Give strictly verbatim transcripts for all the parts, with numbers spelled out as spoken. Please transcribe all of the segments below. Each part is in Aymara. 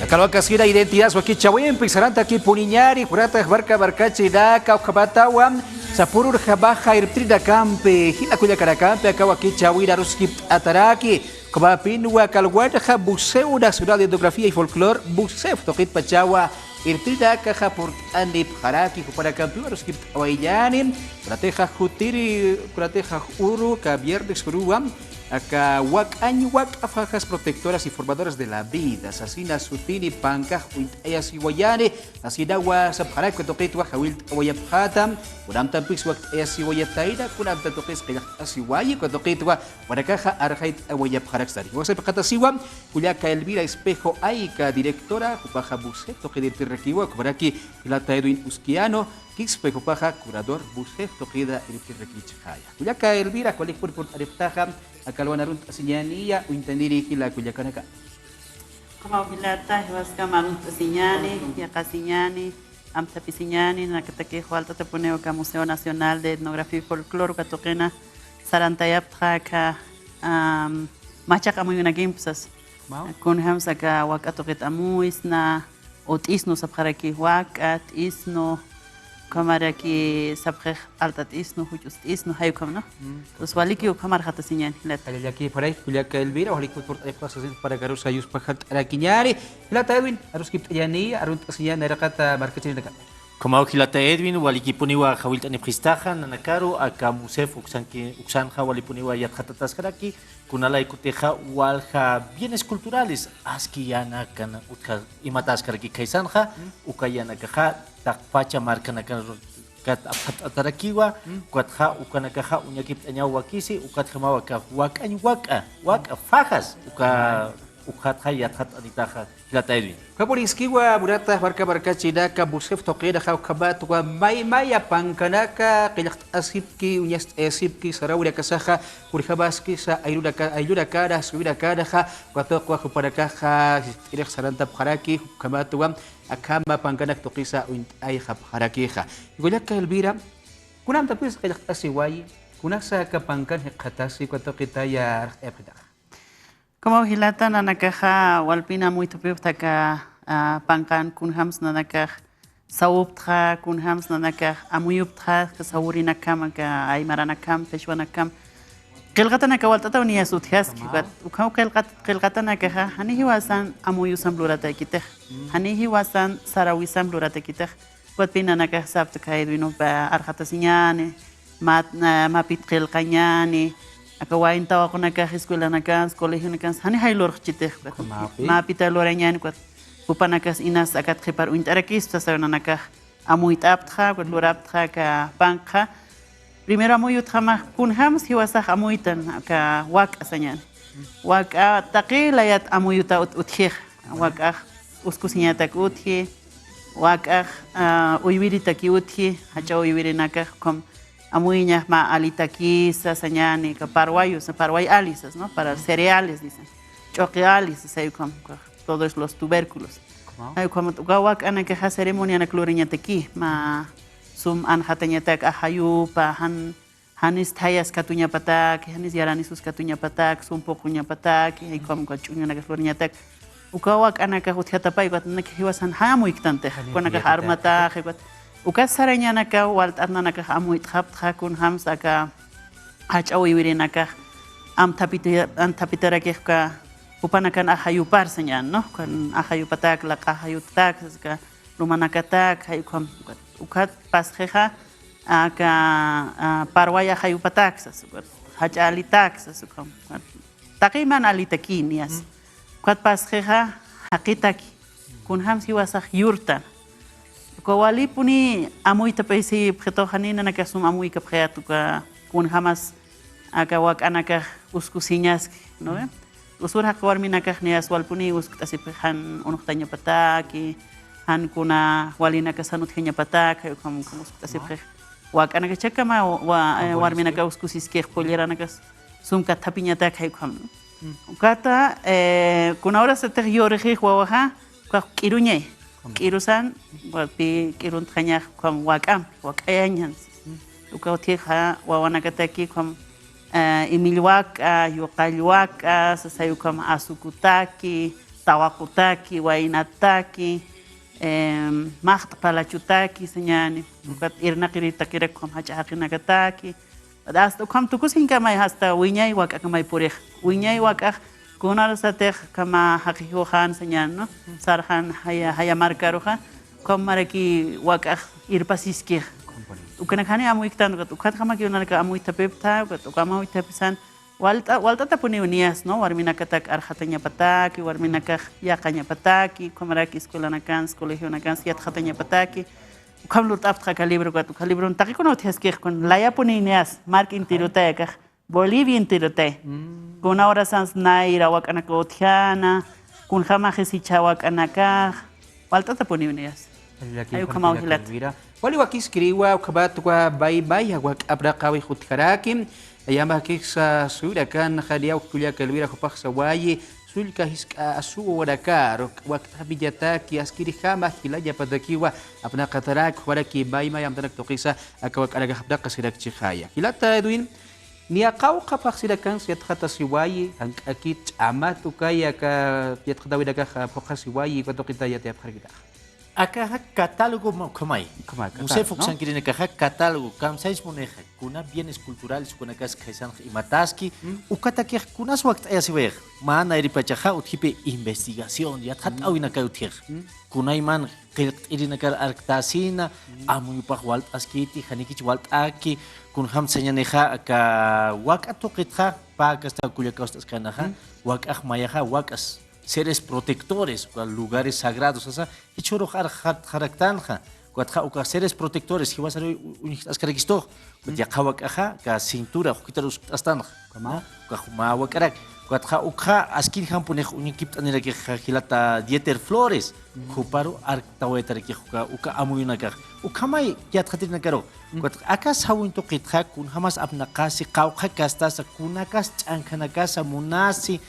Kalwakasina identidad wakichäwimpi sarantakipuniñäni, juratax marka markachirinaka, ukhamatawa sapürurjamaxa irptirinakampi, jila kullakanakampi aka wakichäwin aruskipt'ataraki. Ukhamapinwa kalwanxa Museo Nacional de Etnografía y Folclor, MUSEF tuqitpachawa irptirinakaxa purt'anipxaraki, jupanakampiw aruskipt'awayañäni. Kunatixa jutiri, kunatixa uru, aka viernes uruwa, aka wak'añ wak'a fajas protectoras y formadoras de la vida sasina sutini pankax uñt'ayasiwayani, sasinawa sapxaraki uka tuqitwa jawillt'awayapxäta, kunamtampis wakt'ayasiwayatayna, kunamta tuqis qillqt'asiwayi uka tuqitwa, jupanakaxa arxayt'awayapxarakistani. Jiwasax paqatasiwa kullaka Elvira Espejo Ayca, directora, jupaxa MUSEF tuqit irptirirakiwa, ukhamaraki jilata Edwin Usquiano Quispe, jupaxa curador MUSEF tuqita irptirirakichixaya. Kullaka Elvira, walik purpurt'aripxtaxa, aka alwan arunt'asiñäniya, uñtaniri jila kullakanaka. Ukhamaw jilata, jiwaskam arunt'asiñäni, yaqasiñäni, amthapisiñäni, nanakatakix walt'atapuniw aka Museo Nacional de Etnografía y Folclor uka tuqina sarantayapxta aka, am, machaq amuyunakimpis sas. Kunjams aka wak'a tuqit amuysna, o t'isnu sapxaraki, wak'a, t'isnu, ukhamaraki sapxix alt'a t'isnu, juch'us t'isnu, jay ukham, ¿no? Entonces, waliki ukham arxatasiñäni, jilata. Jallallakipxaray, kullaka Elvira, walik purpurt'aripxta sasin jupanakarusa yuspajart'arakiñäni. Jilata Edwin, aruskipt'añäni, arunt'asiñäni nayraqata markachirinaka. Ukhamaw jilata Edwin, walikipuniwa jawillt'anipxistaxa, nanakaru, aka MUSEF uksanki, uksanxa walipuniwa yatxatataskaraki, kunalaykutixa walja bienes culturales, aski yänakan utja imataskaraki khaysanxa, uka yänakaxa taqpacha markanakarukat apxat'atarakiwa, ukatxa ukanakaxa uñakipt'añaw wakisi, ukatjamaw aka wak'añ wak'a, wak'a fajas, uka, ukatxa yatxat'anitaxa. Jilata Edwin. Ukhapuniskiwa, munata marka markachirinaka, MUSEF tuqinaxa ukhamatwa may maya pankanaka qillqt'asipki, uñast'asipki, saräwinakasaxa kunjamaskisa ayllunaka, ayllunakana, suwinakanaxa, uka tuqwa jupanakaxa, ist'irix sarantapxaraki, ukhamatwa akhama pankanak tuqisa uñt'ayxapxarakixa. Kullaka Elvira, kunamtapis qillqt'asiwayi, kunasa aka pankan jikxatasi, uka tuqitaya arxt'ayapxitaxa. Ukhamaw jilata, nanakaxa walpin amuyt'apipxta aka, a, pankan, kunjams nanakax sawupxta, kunjams nanakax amuyupxta, aka sawurinakam, aka aymaranakam, qhichwanakam. Qillqatanaka walt'ataw niyas utjaski, ukat, ukham qillqat-, qillqatanakaxa, jani jiwasan amuyusam luratakitix, jani jiwasan saräwisam luratakitix. Ukatpï nanakax sapxta aka Edwinump arxatasiñäni, mä, mä, mäpit qillqañäni, aka wayn tawaqunakax escuelanakansa, colegionakansa, jani jay lurxchitix, ukat. Ukhamapi. Mäpita lurañäni, ukat, jupanakax inas akat qhipar uñt'arakispa sasaw nanakax amuyt'apxta, ukat lurapxta aka pankxa. Primero amuyutjamax kunjams jiwasax amuytan aka wak'a sañäni. Wak'a taqi layat amuyuta ut-, utjix. Wak'ax uskusiñatak utji, wak'ax, a, uywiritaki utji, jach'a uywirinakax ukham amuyñax mä alitakisa sañäni, aka parwayus, parway alisas, ¿no? Para cereales, dicen. Ch'uqi alis, sasay ukham, ukax, todos los tubérculos. Jay ukhamat uka wak'anakaxa ceremonianak lurañataki, mä sum anxatañatak ajayupa, jan, janis thayas katuñapataki, janis yaranisus katuñapataki, sum puquñapataki, jay ukham uka ch'uñunakas lurañatak. Uka wak'anakax utjatapay, ukat nanakax jiwasan jay amuyktantix, ukanakax armatax, ukat. Ukat sarañanakaw walt'at nanakax amuyt'xapxta, kunjams aka jach'a uywirinakax amthapiti-, amthapitarakix uka jupanakan ajayupar sañäni, ¿no? Ukan ajayupatak, laq'a ajayupatak, sas aka lumanakatak, jay ukham, ukat, ukat pasxixa, aka, a, parway ajayupatak, sas ukat, jach'a alitak, sas ukham, ukat, taqi mä alitakïni, sas. Ukat pasxixa, jaqitaki, kunjams jiwasax yurtan. Uka walipuni amuyt'apayasipxitux, jani nanakax sum amuykapxayät uka kunjamas aka wak'anakax uskusiñaski, ¿no ve? Usur jaqi warminakax niyas walpuni uskt'asipxi jan unuxtañapataki, jan kuna walinakas jan utjañapataki, jay ukham, ukham uskt'asipxi. Wak'anakax jichhakama wa-, eh, warminakax uskusiskix, polleranakas sum kathapiñatak, jay ukham. Ukata, eh, kuna urasatix yurixix wawaxa, ukax k'iruñay. K'irusan, pï k'iruntxañax ukham wak'ampi, wak'ayañan. Uka utjixa wawanakataki ukham, eh, imill wak'a, yuqall wak'a, sasay ukham asukutaki, tawaqutaki, waynataki, em, maqt'palachutaki, sañäni, ukat irnaqiritakirak ukham jach'a jaqinakataki, hasta ukham tukusinkamay, hasta wiñay wak'akamay purix. Wiñay wak'ax, kunarasatix ukhama jaqijuxan sañäni, ¿no? Sarxan jaya, jaya markaruxa, ukham maraki wak'ax irpasiskix. Ukanak jani amuyktän, ukat, ukatjamaki ukanaka amuytapipta, ukat uka amuytapisan, walt'a, walt'atapuniw niyas, ¿no? Warminakatak arxatañapataki, warminakax yäqañapataki, ukhamaraki escuelanakansa, colegionakansas yatxatañapataki, ukham lurt'apxta aka libro, ukat uka libron taqikuna utjaskix, kun layapuniw niyas, mark enterotay akax, Bolivia enterotay. Kuna urasans nayra wak'anaka utjäna, kunjamäxis jichha wak'anakax, walt'atapuniw niyas. Jallallaki, jallallaki, ukhamaw jilat. Elvira. Wali wakiskiriwa, ukhamat uka bay maya wak'apnaqäwix utjaraki. Ayamakix suyrakan, janiya uk kullaka Elvira jupax sawayi, sullka jisk'a asuwanakaru, wakt'amillataki, askirjama jilañapatakiwa apnaqatarak, jumaraki bay maya amtanak tuqisa, aka wak'anakax apnaqasirakchixaya. Jilata Edwin, niya qawqha phaxsirakans yatxatasiwayi, jank'akit ch'amat ukaya aka yatxatäwinakax phuqhasiwayi, uka tuqita yatiyapxarakitax. Akaxa catálogo ma-, ukhamay. Ukhamay, catálogo, ¿no? Musefo uksankirinakaxa catálogo, kamsañs munixa, kuna bienes culturales, ukanakas khaysanx imataski, ukatakix kunas wakt'ayasiwayx, mä nayripachaxa utjipi investigación, yatxatäwinakay utjix. Kunayman qillqt'irinakar arktasina, amuyupax walt'askiti, janikich walt'aki, kunjam sañänixa, aka wak'a tuqitxa, pä kasta kullaka wast'askanaxa, wak'ax mayaxa, wak'as, seres protectores, uka lugares sagrados, sasa, jichhürux arxatxaraktanxa, ukatxa uka seres protectores, jiwasaruw u-, uñjt'askarakistux, ukat yaqha wak'axa, aka cintura, juk'itar uskt'astanxa, ¿no? Ukax mä wak'arak, ukatxa ukxa askinjampunix uñakipt'anirakix jilata Dieter Flores, juparu arktawayatarakix uka, uka amuyunakax, ukhamay yatxatirinakaru, ukat aka sawin tuqitxa, kunjamas apnaqasi, qawqha kastasa, kunakas ch'ankhanakasa munasi,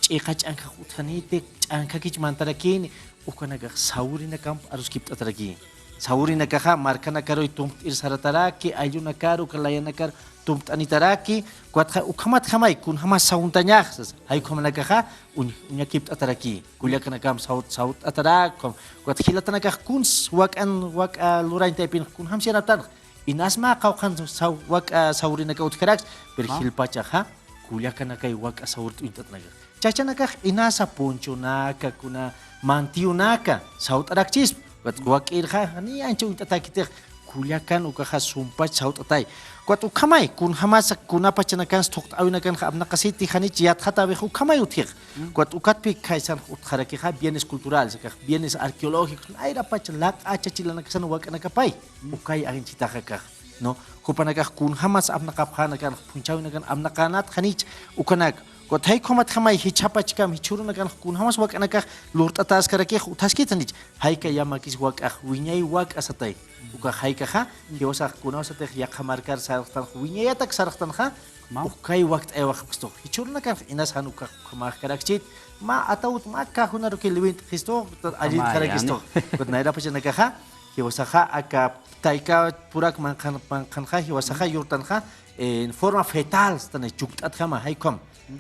ch'iqa ch'ankhax utjaniti, ch'ankhakich mantarakini, ukanakax sawurinakamp aruskipt'ataraki. Sawurinakaxa markanakaruy tumpt'ir sarataraki, ayllunakaru, uka layanakar tumpt'anitaraki, ukatxa ukhamatjamay, kunjamas sawuntañax, sasa, jay ukhamanakaxa uñ-, uñakipt'ataraki, kullakanakamp sawt-, sawt'atarak, ukham-, ukat jilatanakax kuns wak'an, wak'a lurañ taypin, kunjams yanaptanx, inas mä qawqhan saw-, wak'a sawurinaka utjkaraks, pero jilpachaxa, kullakanakay wak'a sawurit uñt'atanakax. Chachanakax inasa ponchonaka, kuna mantiyunaka sawt'arakchispa. Ukat wak'irxa, jani ancha uñt'atäkitix, kullakan ukaxa sumpach sawt'atay. Ukat ukhamay, kunjamasa kunapachanakans thuqt'äwinakanxa apnaqasiti, janich yatxatäwix ukhamay utjix. Ukat ukatpï khaysanx utjarakixa, bienes culturales, akax bienes arqueológicos, nayrapacha laq'a chachilanakasan wak'anakapay. Ukay anchitax akax, ¿no? Jupanakax kunjamas apnaqapxänakanx, phunchhäwinakan apnaqänat, janich, ukanak. Ukat jay ukhamatjamay jichhapachkam, jichhürunakanx kunjamas wak'anakax lurt'atäskarakix utjaskit, janich. Jayka yamakis wak'ax, wiñay wak'a satay. Ukax jaykaxa, jiwasax kunawsatix yaqha markar sarxtanx, wiñayatak sarxtanxa, ukay wakt'ayawayapxistux. Jichhürunakanx inas jan ukax ukhamäxkarakchit, mä atawt mä cajonaruki liwint'xistux, allintxarakistux. Ukat nayrapachanakaxa, jiwasaxa aka tayka purak manqhan-, manqhanxa, jiwasaxa yurtanxa, en forma fetal, stan chukt'atjama, jay ukham.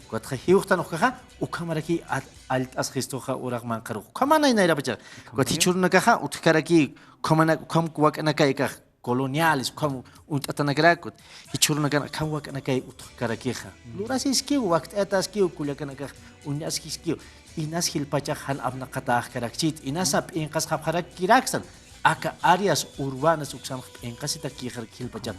Ukatxa jiwxtan ukaxa, ukhamaraki at-, allt'asxistuxa urax manqharux. Ukhamanay nayrapacha. Ukat jichhürunakaxa, utjkaraki, ukhamanak, ukham wak'anakay akax, coloniales, ukham uñt'atanakarak, jichhürunakan akham wak'anakay utjkarakixa. Lurasiskiw, wakt'ayataskiw, kullakanakax uñaskiskiw. Inas jilpachax jan apnaqatäxkarakchit, inasa p'inqasxapxarakiraksan, aka áreas urbanas uksanx p'inqasitakïxarak jilpachax.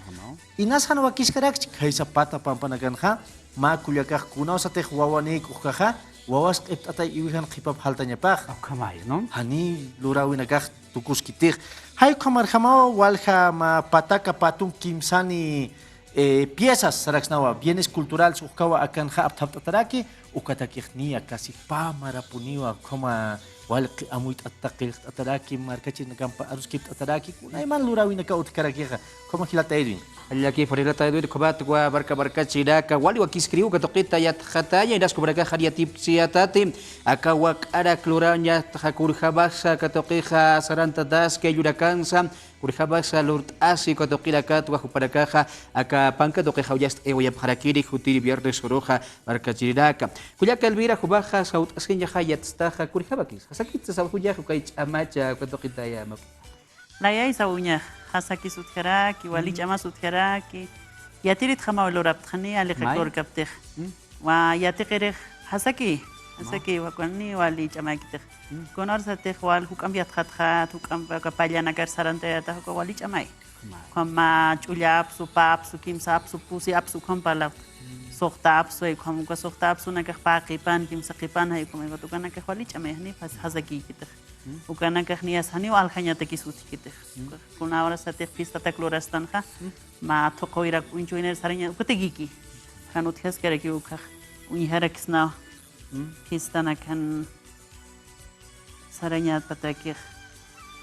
Inas jan wakiskarakchi, khaysa pata pampanakanxa, mä kullakax kunawsatix wawanïk ukaxa, wawas q'ipt'atay iwijan qhipap jaltañapax. Ukhamay, ¿no? Jani luräwinakax tukuskitix. Jay ukhamarjamaw walja mä pataka patunk kimsani, eh, piezas saraksnawa, bienes culturales ukawa akanxa apthapt'ataraki, ukatakix niya casi pä marapuniwa, ukhama wali qi-, amuyt'ata, qillqt'ataraki, markachirinakampa aruskipt'ataraki, kunayman luräwinakaw utjkarakixa. Ukhama jilata Edwin. Jallaki, jilata Edwin, ukhamatwa marka markachirinaka, wali wakiskiriw uka tuqita yatxataña, inas jumanakax jan yatipksiyätati, aka wak'anak lurañatxa kunjamasa uka tuqixa sarantataski ayllurakansa, kunjamasa lurt'asi uka tuqinakatwa jupanakaxa aka panka tuqixa uñast'ayawayapxarakini jutiri viernes uruxa markachirinaka. Kullaka Elvira, jumaxa sawt'asiñaxa yatstaxa, kunjamakis jasakitsa sawjuñax ukay ch'amacha uka tuqitaya, mak. Layaysa uñax, jasakis utjaraki, wali ch'amas utjaraki. Yatiritjamaw luraptxani, aliqak lurkaptix. Wa yatiqirix, jasaki, jasaki, wa kuani wali ch'amäkitix. Kuna urasatix wal juk'amp yatxatxat, juk'amp aka pallanakar sarantayätax, uka wali ch'amay. Ukhama ch'ulla apsu, pä apsu, kimsa apsu, pusi apsu, ukham parlapxta. Suxta apsu, ukham uka suxta apsunakax pä qipan, kimsa qipan, jay ukham ukanakax wali ch'amay, jani jas-, jasakïkitix. Ukanakax niyas janiw aljañatakis utjkitix. Kuna urasatix fiestatak lurastanxa, mä thuqhuwirak uñch'uwinir saraña, ukatakiki. Jan utjaskarakiw ukax, uñjarakisnaw. Fiestanak jan sarañapatakix.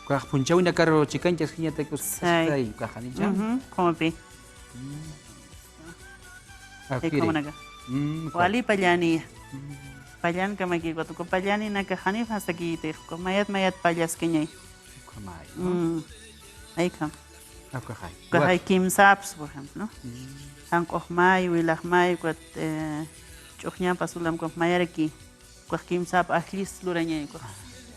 Ukax punchhawinakaru chikañchaskiñatakis. Say. Ukax, janicha. Ujú, ukhamapi. Akiri. Ukhamanaka. Wali pallani. Pallankamaki, uka tuku pallaninaka janix jasakïtix, uka mayat mayat pallaskañay. Ukhamay, ¿no? Aykham. Ukaxay. Ukaxay kimsa apsu, por ejemplo, ¿no? Janq'ux may, wilax may, ukat, eh, ch'uxñampa sulam, ukax mayaraki. Ukax kimsa apsu ajllis lurañay, ukax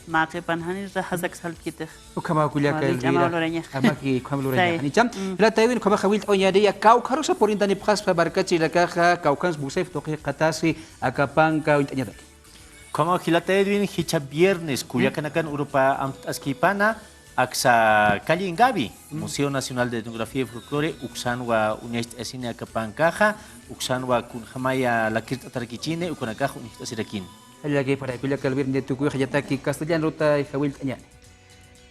mä qipan janir jasak saltkitix. Ukhamaw kullaka Elvira. Wali ch'amaw lurañax. Amaki, ukham lurañax. Say. Janicha. Jilata Edwin, ukhamax jawillt'awañäni, kawkharusa purintanipxaspa markachirinakaxa, kawkhans Bucef tuqi jikxatasi aka panka uñt'añataki. Ukhamaw jilata Edwin, jichha viernes, kullakanakan urupa amtt'askipana, aksa Calle Ingavi, Museo Nacional de Etnografía y Folclore, uksanwa uñacht'asini aka pankaxa, uksanwa kunjamaya lakirt'atarakichini, ukanakax uñacht'asirakini. Jallaki, para kullaka Elvira, tukuyax yataki castellano uruta jawillt'añäni.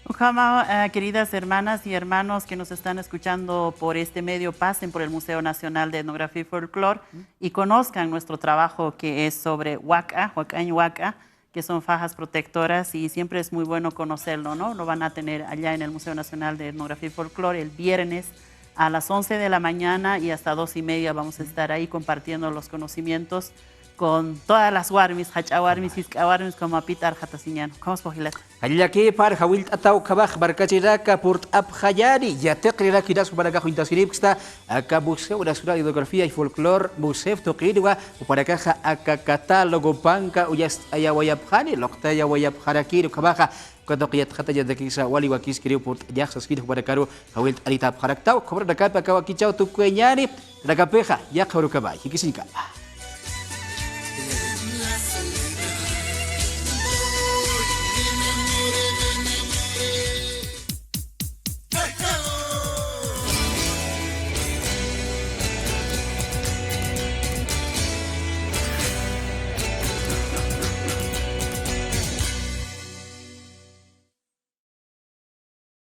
Ukhama, eh, queridas hermanas y hermanos que nos están escuchando por este medio, pasen por el Museo Nacional de Etnografía y Folclore y conozcan nuestro trabajo que es sobre wak'a, wak'añ wak'a, que son fajas protectoras, y siempre es muy bueno conocerlo, ¿no? Lo van a tener allá en el Museo Nacional de Etnografía y Folclore el viernes a las once de la mañana y hasta dos y media vamos a estar ahí compartiendo los conocimientos con todas las warmis, jach'a warmis, jisk'a warmis, ukhamapi arxatasiñäni. Ukhamaspa jilata. Jallakipar jawillt'ataw, ukhamax markachirinaka purt'apxañäni, yatiqirinakinas jumanakax uñtasiripksta aka Museo Nacional de Etnografía y Folclore, Musef tuqinwa, jupanakaxa aka catálogo panka uñast'ayawayapxani, luqtayawayapxarakini, ukhamaxa uka tuqi yatxatañatakisa wali wakiskiriw purt'añax saskini jumanakaru jawillt'aritapxaraktaw, ukhamarunakampi aka wakichäw tukuyañäni, nakapixa yaqha urukamay, jikisiñkama.